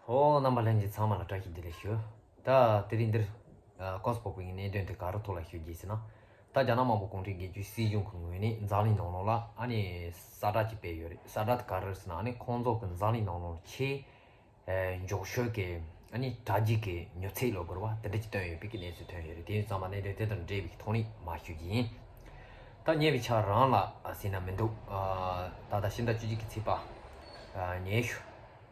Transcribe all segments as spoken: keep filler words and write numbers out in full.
ཨོ། རྣམ་པ་ལྷན་རྒྱས་ཚང་མ་ལ་བཀྲ་ཤིས་བདེ་ལེགས་ཞུ། ད་དེ་རིང་འདིར་ཨ་ཀོས་པོ་པིང་གི་གནད་དོན་དེ་ག་རུ་ཐོག་ལ་ཞུ་རྒྱུ་ཟེར་ན། ད་རྒྱ་ནག་དམར་པོ་གུང་ཁྲན་སྒེར་གཅོད་སྲིད་གཞུང་གི་ངོས་ནས་འཛམ་གླིང་ནང་ལོགས་ལ་ཨ་ནི་གསལ་བསྒྲགས་ཅིག་སྤེལ་ཡོད་རེད། གསལ་བསྒྲགས་དེ་ག་རེ་རེད་ཟེར་ན། ཨ་ནི་ཁོང་ཚོ་གི་འཛམ་གླིང་ནང་ལོགས་ཆེས་ཨེ་མགྱོགས་ཤོས་ཀྱི་ཨ་ནི་དྲ་རྒྱའི་གི་མྱུར་ཚད་ལབ་དགོས་རེད་བ། དེ་འདྲ་ཅིག་བཏོན་ཡོད་པའི་གི་གནས་ཚུལ་ཐོན་ཡོད་རེད། དེ་ཡིན་ཙང་མ་གནད་དོན་དེ་དང་འབྲེལ་བའི་གི་ཐོག་ནས་མར་ཞུ་རྒྱུ་ཡིན། ད་ཉེ་བའི་ཆར་རང་ལ་ཟེར་ན་མི་འདུག་ཨ་ད་ལྟ་ཕྱི་ཟླ་བཅུ་གཅིག་གི་ཚེས་པ་ཨ་ཉི་ཤུ།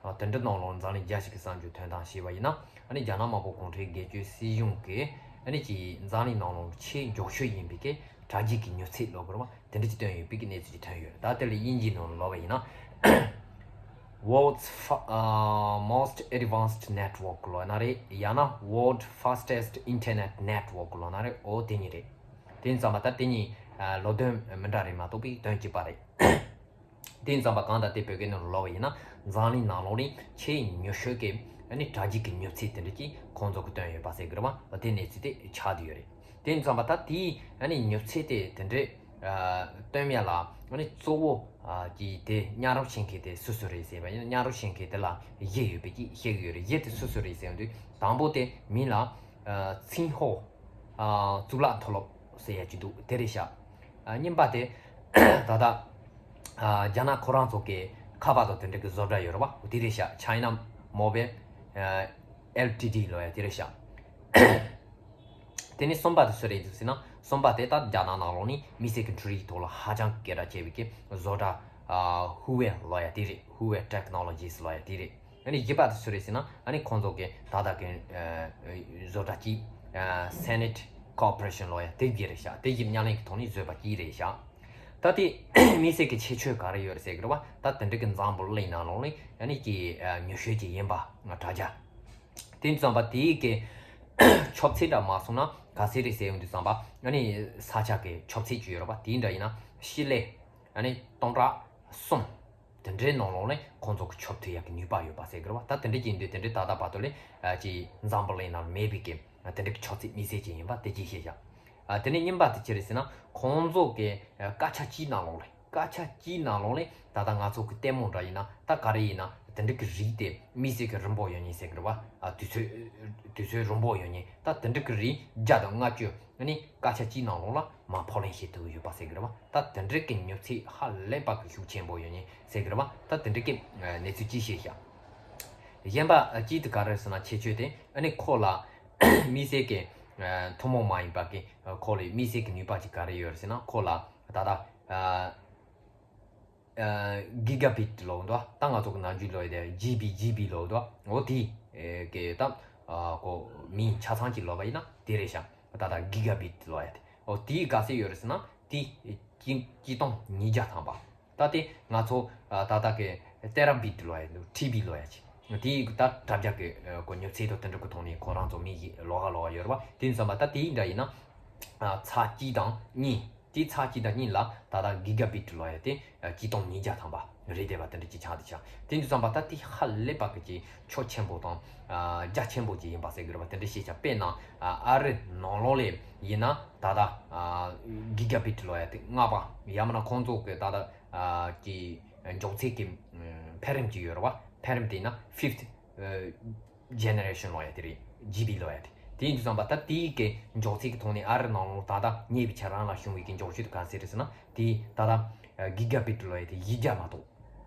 ཨ་དེ་འདྲ་ནང་ལོགས་འཛམ་གླིང་རྒྱལ་སྤྱི་གི་གསར་འགྱུར་ཐོན་སྟངས་ཞེས་པ་ཡིན་ན། ཨ་ནི་རྒྱ་ནག་དམར་པོ་གུང་ཁྲན་སྒེར་གཅོད་སྲིད་གཞུང་གིས་ཨ་ནི་ཀྱི་འཛམ་གླིང་ནང་ལོགས་ཆེས་མགྱོགས་ཤོས་ཡིན་པའི་གི་དྲ་རྒྱའི་གི་མྱུར་ཚད་ལབ་དགོས་རེད་བ། དེ་འདྲ་ཅིག་བཏོན་ཡོད་པའི་གི་གནས་ཚུལ་ཅིག་ཐོན་ཡོད་རེད། ད་དེ་ལ་དབྱིན་ཇིའི་ནང་ལ་ལབ་པ་ཡིན་ན། World's fa- uh, most advanced network ལབ་ན་རེད། ཡང་ན་World fastest internet network ལབ་ན་རེད། འོ་དེ་གཉིས་རེད། དེ་ཡིན་ཙང་མ་ད་དེ་གཉིས་ཨ་ལོ་དོན་མི་འདྲ་རེད་མ་གཏོགས་པའི་དོན་གཅིག་པ་རེད། དེ་ཡིན་ཙང་མ་གང་ལྟར་དེ་བོད་སྐད་ནང་ལ་ལབ་པ་ཡིན་ན། འཛམ་གླིང་ནང་ལོགས་ནས་ཆེས་མྱུར་ཤོས་ཀྱི་ཨ་ནི་དྲ་རྒྱའི་གི་མྱུར་ཚད་དེ་འདྲ་ཅིག་ཁོང་ཚོ་གི་བཏོན་ཡོད་པ་ཟེར་གི་རེད་བ། དེ་གནས་ཚུལ་དེ་ཆགས་བསྡད་ཡོད་རེད། དེ་ཡིན་ཙང་མ་ད་དེའི་ཨ་ནི་མྱུར་ཚད་དེ་དེ་འདྲའི་ཨ་བཏོན་ཡ་ལ་ཨ་ནི་གཙོ་བོ་ཨ་ཀྱི་དེ་མཉམ་རུབ་བྱེད་མཁན་དེ་སུ་སུ་རེད་ཟེར་བ་ཡིན་ན། མཉམ་རུབ་བྱེད་མཁན་དེ་ལ་གཞི་ཡོད་པའི་ཀྱི་བཤད་གི་ཡོད་རེད། གཞི་དེ་སུ་སུ་རེད་ཟེར་དུས། དང་པོ་དེ་མིང་ལ་ཨ་ཚིན་ཧོ། ཨ་གཙུག་ལག་མཐོ་སློབ་ཟེར་ཡ་ཅིག་འདུག་དེ་རེད་ཤག་ཨ་གཉིས་པ་དེ་ད་ལྟ་ཨ་རྒྱ་ནག་ཁོ་རང་ཚོ་གི་ཁ་པར་དང་དེ་འདྲ་གི་བཟོ་གྲྭ་ཡོད་རེད་བ། དེ་རེད་ཤག China Mobile ཨ་L T D ལབ་ཡ་དེ་རེད་ཤག་དེ་ནས་གསུམ་པ་དེ་སུ་རེད་འདུག་ཟེར་ན། གསུམ་པ་དེ་ད་རྒྱ་ནག་ནང་ལོགས་ནས་དམིགས་བསལ་གྱི་འཕྲུལ་རིག་ཐོག་ལ་ཧ་ཅང་གི་སྐད་གྲགས་ཆེ་བའི་གི་བཟོ་གྲྭ་ཨ་Huawei ལབ་ཡ་དེ་རེད། Huawei Technologies ལབ་ཡ་དེ་རེད། ཨ་ནི་བཞི་པ་དེ་སུ་རེད་ཟེར་ན། ཨ་ནི་ཁོང་ཚོ་གི་ད་ལྟ་གི་ཨ་བཟོ་གྲྭ་གཅིག་ཨ་Sennett Corporation ལབ་ཡ་དེ་གཅིག་རེད་ཤག་དེ་གཉིས་མཉམ་ལེན་གྱི་ཐོག་ནས་བཟོས་པ་གཅིག་རེད་ཤག་ད་དེ་དམིགས་བསལ་གྱི་ཁྱད་ཆོས་ག་རེ་ཡོད་རེད་ཟེར་གི་རེད་བ། ད་དེ་འདྲ་གི་འཛམ་བུ་གླིང་ནང་ལོགས་ནས་ཨ་ནི་ཀྱི་ཨ་མྱུར་ཤོས་ཀྱི་ཡིན་པ་དྲ་རྒྱ། དེ་ཙམ་པ་དེའི་གི་ཁྱབ་ཚད་འདྲ་མ་སོང་ན་ག་ཚད་རེད་ཟེར་ཡོང་དུས་ཙམ་པ། ཨ་ནི་ས་ཆ་གི་ཁྱབ་ཚད་ཅིག་ཡོད་རེད་བ། དེ་འདྲ་ཡིན་ན་ཤི་ལེ་ཨ་ནི་སྟོང་ཕྲག་གསུམ། དེ་འདྲའི་ནང་ལོགས་ནས་ཁོང་ཚོ་གི་ཁྱབ་ཐུབ་ཡག་གི་ནུས་པ་ཡོད་པ་ཟེར་གི་རེད་བ། ད་དེ་འདྲའི་ཅིག་ཡིན་དུས་དེ་འདྲའི་ད་ལྟ་བར་དུ་ལས་ཨ་ཅིག་འཛམ་བུ་གླིང་ནང་མེད་པའི་གི་དེ་འདྲའི་གི་ཁྱབ་ཚད་དམིགས་བསལ་ཅིག་ཡིན་པ་དེ་གཅིག་བཤད་བཞག་ཨ་དེ་ནས་གཉིས་པ་དེ་ཅི་རེད་ཟེར་ན། ཁོང་ཚོ་གི་ཨ་སྐད་ཆ་གཅིག་ནང་ལོགས་ལས། སྐད་ཆ་གཅིག་ནང་ལོགས་ལས་ད་ལྟ་ང་ཚོ་གི་ལྟད་མོ་འདྲ་ཡིན་ན། ད་ག་རེ་ཡིན་ན་དེ་འདྲའི་གི་རིགས་དེ་དམིགས་བསལ་གི་རིང་པོ་ཡོད་མཁན་ཟེར་གི་རེད་བ། ཨ་དུས་ཚོད་དུས་ཚོད་རིང་པོ་ཡོད་མཁན། ད་དེ་འདྲའི་གི་རིགས་བརྒྱ་དང་ལྔ་བཅུ་ནི་སྐད་ཆ་གཅིག་ནང་ལོགས་ལ་མར་ཕབ་ལེན་བྱེད་ཐུབ་ཀྱི་ཡོད་པ་ཟེར་གི་རེད་བ། ད་དེ་འདྲའི་གི་མྱུར་ཚད་ཧ་ལས་པ་གི་ཤུགས་ཆེན་པོ་ཡོད་མཁན་ཟེར་གི་རེད་བ། ད་དེ་འདྲའི་གི་ཨ་གནས་ཚུལ་གཅིག་བཤད་བཞག་གཞན་པ་ཨ་གཅིག་དེ་ག་རེ་ཟེར་ན། ཁྱད་ཆོས་དེ་ཨ་ནི་ཁོ་ལ་དམིགས་བསལ་གི་ཨ་ཐུན་མོང་མ་ཡིན་པ་གི་ཨ་ཁོ་ལ་དམིགས་བསལ་གི་ནུས་པ་ཅིག་ག་རེ་ཡོད་རེད་ཟེར་ན། ཁོ་ལ་ད་ལྟ་ཨ་ཨ་གི་ག་བིད་ལབ་འདུག་ད་ང་ཚོ་གི་ནམ་རྒྱུན་ལབ་ཡ་དེ་ཇི་བི་ཇི་བི་ལབ་འདུག་འོ་དེ་ཨེ་གི་ད་ཨ་ཁོ་མིང་ཆ་ཚང་ཅིག་ལབ་པ་ཡིན་ན་དེ་རེད་ཤག་ད་ལྟ་གི་ག་བིད་ལབ་ཡ་དེ། འོ་དེ་ག་ཚད་ཡོད་རེད་ཟེར་ན། དེ་གཅིག་གཅིག་སྟོང་ཉིས་བརྒྱ་ཐམ་པ། ད་དེ་ང་ཚོ་ཨ་ད་ལྟ་གི་ཏེ་ར་བིད་ལབ་ཡ་འདུག་ཊི་བི་ལབ་ཡ་ཅིག་དེ་ད་དྲ་རྒྱ་གི་ཨ་ཁོ་མྱུར་ཚད་དང་དེ་འདྲ་གི་ཐོག་ནས་ཁོ་རང་ཚོ་མིང་ཞིག་ལོགས་ཀ་ལོགས་ཀ་ཡོད་རེད་བ། དེ་ཙམ་པ་ད་དེ་འདྲ་ཡིན་ན་ཨ་ཚེག་གཅིག་དང་གཉིས། དེ་ཚེག་གཅིག་དང་གཉིས་ལ་ད་ལྟ་གི་ག་བིད་ལབ་ཡ་དེ་ཨ་གཅིག་སྟོང་ཉིས་བརྒྱ་ཐམ་པ་རེད་བསྡད་པ་དེ་འདྲ་ཅིག་ཆགས་བསྡད་ཤག་དེ་འདྲ་ཙམ་པ་ད་དེ་ཧ་ལས་པ་གི་ཅིག་ཁྱོན་ཆེན་པོ་དང་ཨ་རྒྱ་ཆེན་པོ་ཅིག་ཡིན་པ་ཟེར་གི་རེད་བ། དེ་འདྲ་བཤད་ཤག་དཔེར་ན་ཨ་ཨ་རི་ནང་ལོགས་ལ་ཡིན་ན་ད་ལྟ་ཨ་གི་ག་བིད་ལབ་ཡ་དེ་ལྔ་པ། ཡང་མིན་ན་ཁོང་ཚོ་གི་ད་ལྟ་ཨ་ཀྱི་མགྱོགས་ཚད་ཀྱི་ཨ་འཕེལ་རིམ་ཅིག་ཡོད་རེད་བ། འཕེལ་རིམ་དེ་ཡིན་ན་ཕིབ་ཐི་ཨ་ཇེ་ནེ་རེ་ཤན་ལབ་ཡ་དེ་རེད། ཇི་བི་ལབ་ཡ་དེ། དེ་ཡིན་དུས་ཙམ་པ་ད་དེའི་གི་མགྱོགས་ཚད་ཀྱི་ཐོག་ནས་ཨ་རི་ནང་ལོགས་ད་ལྟ་ཉེ་བའི་ཆར་རང་ལ་བྱུང་བའི་གི་མགྱོགས་ཤོས་དེ་ག་ཚད་རེད་ཟེར་ན། དེ་ད་ལྟ་གི་ག་བིད་ལབ་ཡ་དེ་བཞི་བརྒྱ་མ་གཏོགས་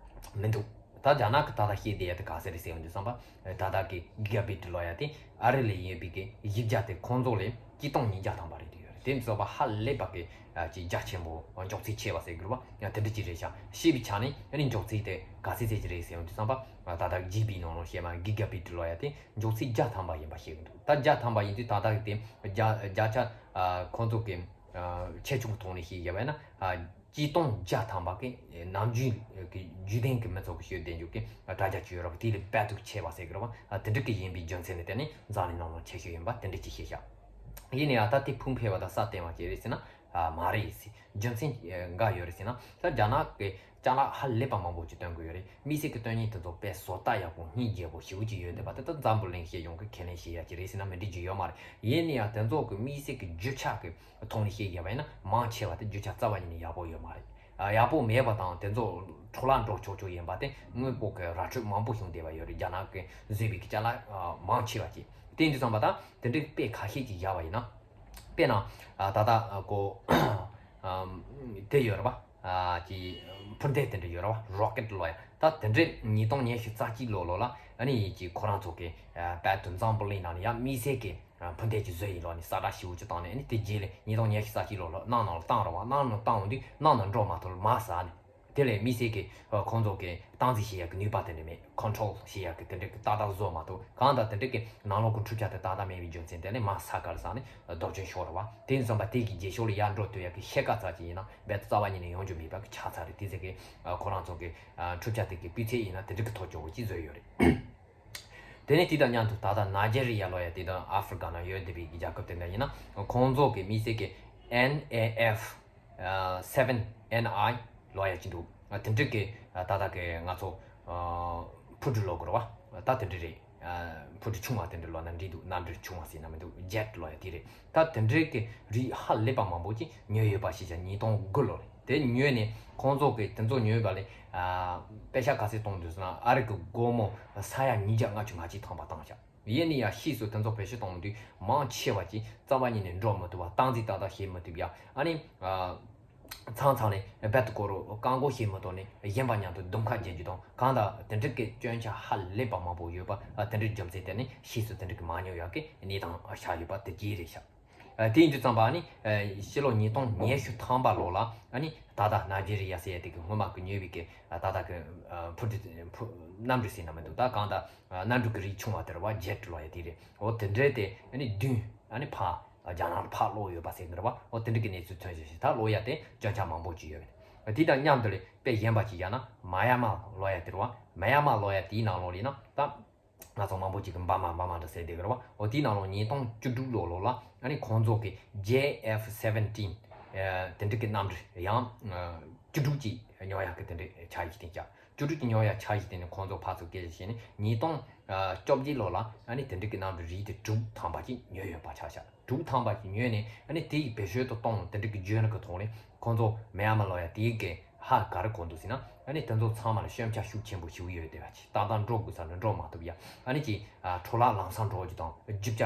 མི་འདུག་ད་རྒྱ་ནག་གི་ད་ལྟ་བཤད་བསྡད་ཡ་དེ་ག་ཚད་རེད་ཟེར་ཡོང་དུས་ཙམ་པ། ད་ལྟ་གི་གི་ག་བིད་ལབ་ཡ་དེ་ཨ་རི་ལ་ཡོད་པའི་གི་བཞི་བརྒྱ་དེ་ཁོང་ཚོ་ལས་གཅིག་སྟོང་ཉིས་བརྒྱ་ཐམ་པ་རེད་དེ་ཡོད་རེད། དེ་ཚོ་བ་ཧ་ལས་པ་གི་ཨ་ཅིག་རྒྱ་ཆེན་པོ་མགྱོགས་ཚད་ཆེ་བ་ཟེར་དགོས་རེད་བ། ཡང་དེ་འདྲ་ཅིག་རེད་ཤག་བཤད་པའི་ཆ་ནས་ཨ་ནི་མགྱོགས་ཚད་དེ་ག་ཚད་ཚད་ཅིག་རེད་ཟེར་ཡོང་དུས་ཙམ་པ། ད་ལྟ་ཇི་བི་ནང་ལོགས་བཤད་མ་གི་ག་བིད་ལབ་ཡ་དེ་མགྱོགས་ཚད་བརྒྱ་ཐམ་པ་ཡིན་པ་བཤད་གི་འདུག་ད་བརྒྱ་ཐམ་པ་ཡིན་དུས་ད་ལྟ་གི་དེ་བརྒྱ་བརྒྱ་ཆ་ཨ་ཁོང་ཚོ་གི་ཨ་ཆེ་ཆུང་གི་ཐོག་ནས་བཤད་ཡ་བས་ན། ཨ་གཅིག་སྟོང་བརྒྱ་ཐམ་པ་གི་ནམ་རྒྱུན་གི་བརྒྱུད་ལྡན་གི་མི་ཚོ་གི་ཤོད་བསྡད་རྒྱུ་གི་དྲ་རྒྱ་ཅིག་ཡོད་རེད་བ། དེ་ལས་དཔེ་སྡུག་ཆེ་བ་ཟེར་གི་རེད་བ། ཨ་དེ་འདྲ་གི་ཡིན་པའི་རྒྱུ་མཚན་ལ་བརྟེན་ནས་འཛམ་གླིང་ནང་ལ་ཆེ་ཤོས་ཡིན་པ་དེ་འདྲ་ཅིག་བཤད་ཤག་ཡིན་ནའང་ད་དེ་ཕུང་འཕེལ་བ་དང་ས་བརྟན་བ་ཅིག་རེད་ཟེར་ན། ཨ་མ་རེད་ཟེར། རྒྱུ་མཚན་ཨ་འགའ་ཡོད་རེད་ཟེར་ན། ད་རྒྱ་ནག་གི་ཅ་ལག་ཧ་ལས་པ་མང་པོ་ཅིག་སྟོན་གི་ཡོད་རེད། དམིགས་བསལ་གྱི་སྟོན་ཉིན་དེ་ཚོ་དཔེ་བཟོ་ལྟ་ཡག་པོ་སྙིང་རྗེ་པོ་ཞེ་པོ་ཅིག་ཡོད་བསྡད་པ་དེ་ད་འཛམ་བུ་གླིང་ཤེས་ཡོང་གི་ཁས་ལེན་བྱེད་ཡ་ཅིག་རེད་ཟེར་ན་མི་འགྲིག་རྒྱུ་ཡོད་མ་རེད། ཡིན་ནའང་དེ་ཚོ་གི་དམིགས་བསལ་གྱི་རྒྱུ་ཆ་གི་ཐོག་ནས་བཤད་ཡ་བས་ན་མང་ཆེ་བ་དེ་རྒྱུ་ཆ་རྩ་བ་ཉིད་ནས་ཡག་པོ་ཡོད་མ་རེད། ཡག་པོ་མེད་པ་དང་དེ་ཚོ་འཕྲོ་བརླག་འགྲོ་ཆོག་ཆོག་ཡིན་པ་དེ་དངོས་པོ་གི་ར་འཕྲོད་མང་པོ་བྱུང་བསྡད་པ་ཡོད་རེད། རྒྱ་ནག་གི་བཟོས་པའི་གི་ཅ་ལག་མང་ཆེ་བ་ཅིག་དེ་འདི་ཙམ་པ་དང་དེ་འདྲའི་དཔེ་ཁ་ཤས་ཅིག་བཞག་པ་ཡིན་ན། དཔེར་ན་ད་ལྟ་ཀོ་དེ་ཡོད་རེད་པ། ཀྱི་འཕུར་མདེལ་དེ་འདྲ་ཡོད་རེད་པ། རོ་ཀེད་ལོ་ཡ། ད་དེ་འདྲའི་ཉིས་སྟོང་ཉི་ཤུ་རྩ་གཅིག་ལོ་ལོ་ལ་ཨ་ནི་ཡིན་གྱི་ཁོ་རང་ཚོ་གི་བལ་དུ་འཛམ་བུ་གླིང་ནང་ནས་ཡང་དམིགས་བསལ་གྱི་འཕུར་མདེལ་གྱི་བཟོ་ཡིན་ལོ་ནི་ས་བཀྲ་ཞིག་ཅིག་བཏང་ནས་ཨ་ནི་དེ་རྗེས་ལ་ཉིས་སྟོང་ཉི་ཤུ་རྩ་གཅིག་ལོ་ལོ་ནང་ནང་ལ་བཏང་རེད་པ། ནང་ནང་བཏང་འོང་དུས་ནང་ནང་འགྲོ་མ་ཐུབ་མ་ཟ་ནས། དེ་ལས་དམིགས་བསལ་གྱི་ཁོང་ཚོ་གི་སྟངས་འཛིན་བྱེད་ཡག་གི་ནུས་པ་དེ་འདྲ་མེད། ཁོན་ཊོལ་བྱེད་ཡག་གི་དེ་འདྲ་གི་ཏག་ཏག་བཟོ་མ་ཐུབ། གང་ལྟར་དེ་འདྲ་གི་ནང་ལོགས་ཀྱི་འཕྲུལ་ཆ་དེ་ཏག་ཏག་མེད་པའི་རྒྱུ་མཚན་དེ་ལས་མ་ས་ཀར་ས་ནས་རྡོ་ཅན་ཤོར་བ་དེ་ཙམ་པ་དེ་གི་རྗེས་ཕྱོགས་ལ་ཡར་འགྲོ་ཐུབ་ཡག་གི་ཤེལ་ཀ་ཙག་ཅིག་ཡིན་ན་རྦད་དེ་རྩ་བ་ཉིད་ནས་ཡོང་རྒྱུ་མེད་པ་གི་ཆགས་ཚར་རེད། དེ་ཚེ་གི་ཁོ་རང་ཚོ་གི་འཕྲུལ་ཆ་དེ་གི་སྤུས་ཚད་ཡིན་ན་དེ་འདྲ་གི་མཐོ་ཆེ་བོ་ཅིག་བཟོས་ཡོད་རེད། དེ་ནས་དེ་དང་མཉམ་དུ་ད་ལྟ་ནཱི་ཇེ་རི་ཡ་ལོ་ཡ་དེ་དང་ཨ་ཧྥི་རི་ཀ་ནང་ཡོད་བསྡད་པའི་རྒྱལ་ཁབ་དེ་འདྲ་ཡིན་ན་ཁོང་ཚོ་གི་དམིགས་བསལ་གྱི་ཨེན་ཨེ་ཨེཕ་སེ་བེན་ཨེན་ཨའི་ལོ་ཡ་ཅིག་འདུག་དེ་འདྲ་གི་ད་ལྟ་གི་ང་ཚོ་འཕུར་གྲུ་ལོ་དགོས་རེད་པ། ད་དེ་འདྲ་རེད། འཕུར་གྲུ་ཆུང་བ་དེ་འདྲ་ལོ་ན་འགྲིག་འདུག་གནམ་གྲུ་ཆུང་བ་ཟེར་ན་མི་འདུག་ཇེ་ཊི་ལོ་ཡ་དེ་རེད། ད་དེ་འདྲའི་གི་རིགས་ཧ་ལས་པ་མང་པོ་ཅིག་ཉོས་ཡོད་པ་ཞིག་ཀྱང་ཉིས་སྟོང་དགུ་ལོ་རེད། དེ་ཉོས་ནས་ཁོང་ཚོ་གི་དེ་ཚོ་ཉོས་པ་ལས་ཨ་པེ་ཤ་ག་ཚད་གཏོང་འདུག་ཟེར་ན་ཨ་རི་གི་སྒོར་མོ་ས་ཡ་ཉིས་བརྒྱ་ལྔ་བཅུ་ང་གཅིག་ཐམ་པ་བཏང་ཤག་ཡིན་ནའི་ཡང་ཕྱིས་སུ་དེ་ཚོ་བེད་སྤྱོད་གཏོང་དུས་མང་ཆེ་བ་ཅིག་རྩ་བ་ཉིད་ནས་འགྲོ་མི་ཐུབ་པ། སྟངས་འཛིན་ཏག་ཏག་བྱེད་མི་ཐུབ་ཡ། ཨ་ནི་ཨ་ཚང་ཚང་ནས་རྦད་དེ་ཀོ་རོ་རྐང་འགོག་བྱེད་མི་ཐུབ་ནས་གཞན་པ་མཉམ་དུ་རྡུང་ཁ་རྒྱག་རྒྱུ་དང་གང་ལྟར་དེ་འདྲ་གི་སྐྱོན་ཆ་ཧ་ལས་པ་མང་པོ་ཡོད་པ། ཨ་དེ་འདྲའི་རྒྱུ་མཚན་དེ་ནི་ཕྱིས་སུ་དེ་འདྲ་གི་མ་ཉོ་ཡག་གི་གནས་སྟངས་ཆགས་ཡོད་པ་དེ་གྱིས་རེད་ཤག་ཨ་དེ་ཡིན་དུས་ཙམ་པ་ཨ་ནི་ཨ་ཕྱི་ལོ་ཉིས་སྟོང་ཉི་ཤུ་ཐམ་པ་ལོ་ལ་ཨ་ནི་ད་ལྟ་ནཱི་ཇེ་རི་ཡ་ཟེར་ཡ་དེ་གི་སྔོན་མ་གི་ཉོས་པའི་གི་ཨ་ད་ལྟ་གི་ཨ་འཕུར་འཕུར་གནམ་གྲུ་ཟེར་ན་མི་འདུག་ད་གང་ལྟར་ཨ་གནམ་གྲུ་གི་རིགས་ཆུང་བ་དེ་རེད་པ། ཇེ་ཊི་ལོ་ཡ་དེ་རེད། འོ་དེ་འདྲའི་དེ་ཨ་ནི་བདུན་ཨ་ནི་ཕར་རྒྱ་ནག་ལ་ཕར་སློག་ཡོད་པ་ཟེར་གི་རེད་པ། འོ་དེ་འདྲ་གི་གནས་ཚུལ་ཐོན་བཞིན་ཞིག་ད་ལོ་ཡ་དེ་སྐྱོན་ཆ་མང་པོ་ཅིག་ཡོད་རེད། དེ་དང་མཉམ་དུ་ལས་དཔེ་གཞན་པ་ཅིག་བཞག་ན་མ་ཡ་མ་ལོ་ཡ་དེ་རེད་པ། མ་ཡ་མ་ལོ་ཡ་དེའི་ནང་ལོགས་ལ་ཡིན་ན་ད། ང་ཚོ་མང་པོ་ཅིག་གིས་འབར་མ་འབར་མ་འདྲ་ཟེར་བསྡད་ཀྱི་རེད་པ། འོ་དེའི་ནང་ལོགས་ཉིས་སྟོང་བཅུ་དྲུག་ལོ་ལོ་ལ་ཨ་ནི་ཁོང་ཚོ་གི་ཇེ་ཨེཕ་སེ་བེན་ཊིན་དེ་འདྲ་གི་གནམ་གྲུ་ཡང་བཅུ་དྲུག་ཅིག་ཉོ་ཡག་གི་དེ་འདྲ་འཆར་གཞི་བཏིང་ཤག་བཅུ་དྲུག་ཅིག་ཉོ་ཡག་འཆར་གཞི་བཏིང་ནས་ཁོང་ཚོ་ཕར་ཚུར་སྐད་ཆ་བཤད་ནས་ཉིས་སྟོང་བཅོ་བརྒྱད་ལོ་ལ་ཨ་ནི་དེ་འདྲ་གི་གནམ་གྲུ་རིགས་དེ་དྲུག་ཐམ་པ་ཅིག་ཉོས་ཡོད་པ་ཆགས་ཤག་དྲུག་ཐམ་པ་ཅིག་ཉོས་ནས་ཨ་ནི་དེ་ཡི་བེད་སྤྱོད་དུ་གཏོང་དེ་འདྲ་གི་བརྗོད་ནི་གི་ཐོག་ནས་ཁོང་ཚོ་མེ་ཡ་མ་ལོ་ཡ་དེའི་གི་ཧ་ག་རེ་གོ་འདུག་ཟེར་ན་ཨ་ནི་དེ་ཚོ་ཚང་མ་ལ་སྐྱོན་ཆ་ཤུགས་ཆེན་པོ་ཞིག་ཡོད་བསྡད་པ་ཅིག་ཏག་ཏག་འགྲོ་དགོས་ས་ནས་འགྲོ་མ་ཐུབ་ཡ། ཨ་ནི་ཅིག་འཕྲོ་བརླག་ལམ་སང་འགྲོ་རྒྱུ་དང་རྒྱུ་ཆ་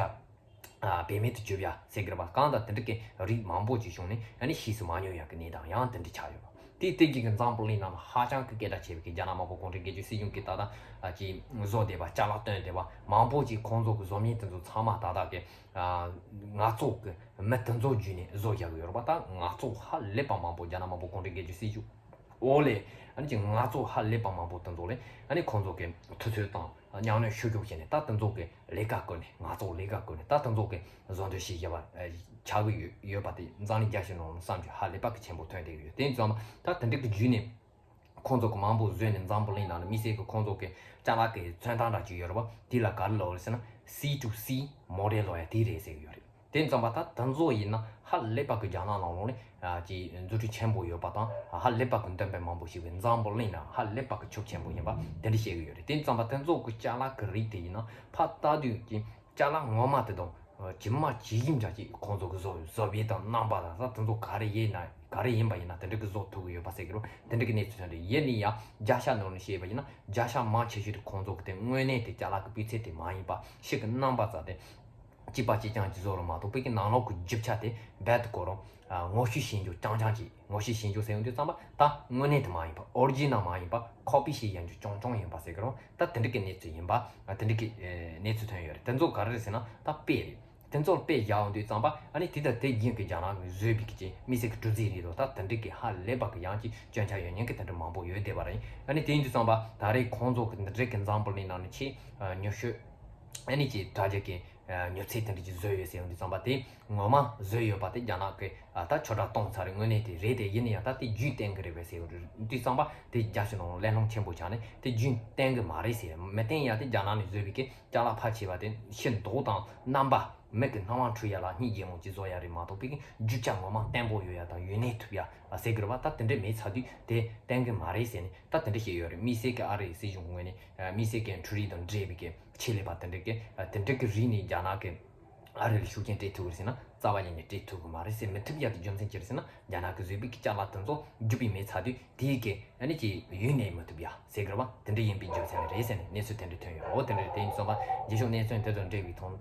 བེད་མེད་དུ་གྱུར་ཡ་ཟེར་གི་རེད་པ། གང་ལྟར་དེ་འདྲ་གི་རིགས་མང་པོ་ཅིག་བྱུང་ནས་ཨ་ནི་ཕྱིས་སུ་མ་ཉོ་ཡ་གི་གནས་སྟངས་ཡང་དེ་འདྲ་ཆགས་ཡོད་པ། དེ་དེ་གི་གི་འཛམ་བུ་གླིང་ནང་ལ་ཧ་ཅང་གི་སྐད་གྲགས་ཆེ་བའི་གི་རྒྱ་ནག་དམར་པོ་གུང་ཁྲན་སྒེར་གཅོད་སྲིད་གཞུང་གིས་ད་ལྟ་ཨ་ཅིག་བཟོ་བསྡད་པ་ཅ་ལག་བཏོན་བསྡད་པ་མང་པོ་ཅིག་ཁོང་ཚོ་གི་བཟོ་མིན་དེ་ཚོ་ཚང་མ་ད་ལྟ་གི་ཨ་ནག་ཚོགས་ཀྱི་མི་དེ་ཚོ་བརྒྱུད་ནས་བཟོ་བཞག་གི་ཡོད་རེད་པ། ད་ནག་ཚོགས་ཧ་ལས་པ་མང་པོ་རྒྱ་ནག་དམར་པོ་གུང་ཁྲན་སྒེར་གཅོད་སྲིད་གཞུང་འོག་ལས་ཨ་ནི་ཅིག་ནག་ཚོགས་ཧ་ལས་པ་མང་པོ་དེ་ཚོ་ལས་ཨ་ནི་ཁོང་ཚོ་གི་དུས་ཚོད་དང་མཉམ་གནོན་ཤུགས་ཆེན་བྱས་ནས་ད་དེ་ཚོ་གི་ལས་ཀ་བསྐུར་ནས་ནག་ཚོགས་ལས་ཀ་བསྐུར་ནས་ད་དེ་ཚོ་གི་བཟོ་འདྲ་ཞིག་བྱས་པ་ཆགས་ཀྱི་ཡོད་ཡོད་པ་དེ་འཛམ་གླིང་རྒྱལ་སྤྱི་ནང་ལ་བསམ་རྒྱུ་ཧ་ལས་པ་གི་ཆེན་པོ་ཐོན་བསྡད་ཀྱི་ཡོད། དེ་ཙམ་ད་དེ་འདྲ་གི་བརྒྱུད་ནས། ཁོང་ཚོ་གི་མང་པོ་བཟོས་ནས་འཛམ་བུ་གླིང་ནང་ལ་དམིགས་བསལ་གྱི་ཁོང་ཚོ་གི་ཅ་ལག་གི་མཚོན་རྟགས་འདྲ་ཅིག་ཡོད་རེད་པ། དེ་ལ་ག་རེ་ལབ་རེད་ཟེར་ན་སི་ཊུ་སི་མོ་ཌེལ་ལབ་ཡ་དེ་རེད་ཟེར་གྱི་ཡོད་རེད། དེ་ཙམ་པ་ད་དེ་ཚོ་ཡིན་ན་ཧ་ལས་པ་གི་རྒྱ་ནག་ནང་ལོགས་ནས་ཨ་ཅིག་འཛུགས་སྐྲུན་ཆེན་པོ་ཡོད་པ་དང་ཧ་ལས་པ་གི་འདོན་སྤེལ་མང་པོ་བྱས་པའི་འཛམ་བུ་གླིང་ནང་ཧ་ལས་པ་གི་ཁྱབ་ཆེན་པོ་ཡིན་པ་དེ་འདྲ་བཤད་གི་ཡོད་རེད། དེ་ཙམ་པ་དེ་ཚོ་གི་ཅ་ལག་གི་རིགས་དེ་ཡིན་ན་ཕར་ལྟ་དུས་ཀྱི་ཅ་ལག་ངོ་མ་དེ་དང་ཇི་མ་ཇི་བཞིན་འདྲ་ཅིག་ཁོང་ཚོ་གི་བཟོ་བཟོ་བའི་དང་རྣམ་པ་དང་ས་དེ་ཚོ་ག་རེ་ཡིན་ན་ག་རེ་ཡིན་པ་ཡིན་ན་དེ་འདྲ་གི་བཟོ་ཐུབ་གི་ཡོད་པ་ཟེར་གི་རོ། དེ་འདྲ་གི་གནས་ཚུལ་ཐོན་འདུག་ཡིན་ནའི་ཡང་བརྒྱ་ཆ་ནོར་ནས་བཤད་པ་ཡིན་ན་བརྒྱ་ཆ་མང་ཆེ་ཤོས་དེ་ཁོང་ཚོ་གི་དེ་དངོས་གནས་དེ་ཅ་ལག་གི་སྤུས་ཚད་དེ་མ་ཡིན་པ་ཕྱི་གི་རྣམ་པ་ཙམ་དེ་གཅིག་པ་གཅིག་རྐྱང་གཅིག་བཟོ་རུ་མ་གཏོགས་བོད་ཀྱི་ནང་ལོགས་ཀྱི་རྒྱུ་ཆ་དེ་རྦད་དེ་གོ་རུང་ངོ་བཤུས་བྱེད་རྒྱུ་རྐྱང་རྐྱང་གཅིག་ངོ་བཤུས་བྱེད་རྒྱུ་ཟེར་ཡོང་དུས་ཙམ་པ་ད་དངོས་གནས་དེ་མ་ཡིན་པ་ཨོ་རི་ཇི་ནལ་མ་ཡིན་པ་ཁོ་པི་བྱེད་ཡོང་རྒྱུ་རྐྱང་རྐྱང་ཡིན་པ་ཟེར་གི་རུང་ད་དེ་འདྲ་གི་གནས་ཚུལ་ཡིན་པ་དེ་འདྲ་གི་གནས་ཚུལ་ཐོན་ཡོད་རེད། དེ་ཚོ་ག་རེ་རེད་ཟེར་ན་ད་དཔེ་རེད། དེ་ཚོར་དཔེ་བཞག་ཡོང་དུས་ཙམ་པ་ཨ་ནི་དེ་ལྟར་དེ་ཡིན་གི་རྒྱ་ནག་གི་བཟོས་པའི་གི་ཅིག་དམིགས་བསལ་གི་གྲུ་རྫས་རེད་དོ། ད་དེ་འདྲ་གི་ཧ་ལས་པ་གི་ཡང་ཅིག་སྐྱོན་ཆ་ཡོད་མཁན་གི་དེ་འདྲ་མང་པོ་ཡོད་བསྡད་པ་རེད། ཨ་ནི་དེ་ཡིན་དུས་ཙམ་པ་ད་རེས་ཁོང་ཚོ་གི་འདི་འདྲ་གི་འཛམ་བུ་གླིང་ནང་ནས་ཆེས་ཉོ་ཤོས་ཨ་ནི་ཅིག་དྲ་རྒྱ་གི་ཉོ་ཚད་དེ་འདྲ་ཅིག་བཟོས་ཡོད་ཟེར་ཡོང་དུས་ཙམ་པ་དེ་ངོ་མ་བཟོས་ཡོད་པ་དེ་རྒྱ་ནག་གི་ད་ཆོས་གྲགས་གཏོང་ཚར་རེད། དངོས་གནས་དེ་རེད་དེ་ཡིན་ན་ཡང་ད་དེ་རྒྱུན་གཏན་གི་རེད་པས་ཟེར་ཡོང་དུས་ཙམ་པ་དེ་རྒྱ་ཕྱི་ནང་གླེང་སློང་ཆེན་པོ་ཆགས་ནས་དེ་རྒྱུན་གཏན་གི་མ་རེད་ཟེར། མི་གཏན་ཡང་དེ་རྒྱ་ནག་ནས་བཟོས་པའི་གི་ཅ་ལག་ཕལ་ཆེ་བ་དེ་ཕྱི་མདོག་དང་རྣམ་པ་མིག་གི་སྣང་བ་འཁྲུལ་ཡ་ལ་སྙིང་རྗེ་མོ་ཅིག་བཟོ་ཡ་རེད་མ་གཏོགས་པའི་རྒྱུ་ཆ་ངོ་མ་བརྟན་པོ་ཡོད་ཡ་དང་ཡུན་གནས་ཐུབ་ཡ་ཟེར་གི་རེད་བ། ད་དེ་འདྲ་མེད་ཚར་དུས་དེ་གཏན་གི་མ་རེད་ཟེར་ནས་ད་དེ་འདྲ་བཤད་ཡོད་རེད། དམིགས་བསལ་གི་ཨ་རིའི་སྲིད་གཞུང་ངོས་ནས་དམིགས་བསལ་གི་འཕྲུལ་རིག་དང་འབྲེལ་བའི་གི་ཆེད་ལས་པ་དེ་འདྲ་གི་དེ་འདྲ་གི་རིགས་ནས་རྒྱ་ནག་གི་ ཨ་རི་ལ་ཤུགས་རྐྱེན་སྤྲད་ཐུབ་ཀྱི་རེད་ཟེར་ན། རྩ་བ་ཉིད་ནས་སྤྲད་ཐུབ་ཀྱི་མ་རེད་ཟེར། མི་ཐུབ་ཡག་གི་རྒྱུ་མཚན་ཅི་རེད་ཟེར་ན། རྒྱ་ནག་གི་བཟོས་པའི་གི་ཅ་ལག་དེ་ཚོ་རྒྱུ་སྤུས་མེད་ཚར་དུས་དེའི་གི་ཨ་ནི་ཅིག་ཡུན་གནས་མི་ཐུབ་ཡ་ཟེར་གི་རེད་བ། དེ་འདྲ་ཡིན་པའི་རྒྱུ་མཚན་རེད་ཟེར་ནས་གནས་ཚུལ་དེ་འདྲ་ཐོན་ཡོད། འོ་དེ་འདྲ་རེད། དེ་ཡིན་སོང་ཙང་རྗེས་ཕྱོགས་གནས་ཚུལ་དེ་དང་འབྲེལ་བའི་ཐོག་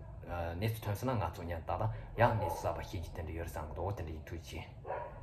གནས་ཚུལ་ཐོན་སོང་ན་ང་ཚོ་ཡང་ཏག་ཏག་ཡང་གནས་ཚུལ་གསར་པ་ཤེས་རྒྱུ་དེ་འདྲ་ཡོད་རེད་བསམ་གི་འདུག་འོ་དེ་འདྲ་ཡིན། ཐུགས་རྗེ་ཆེ།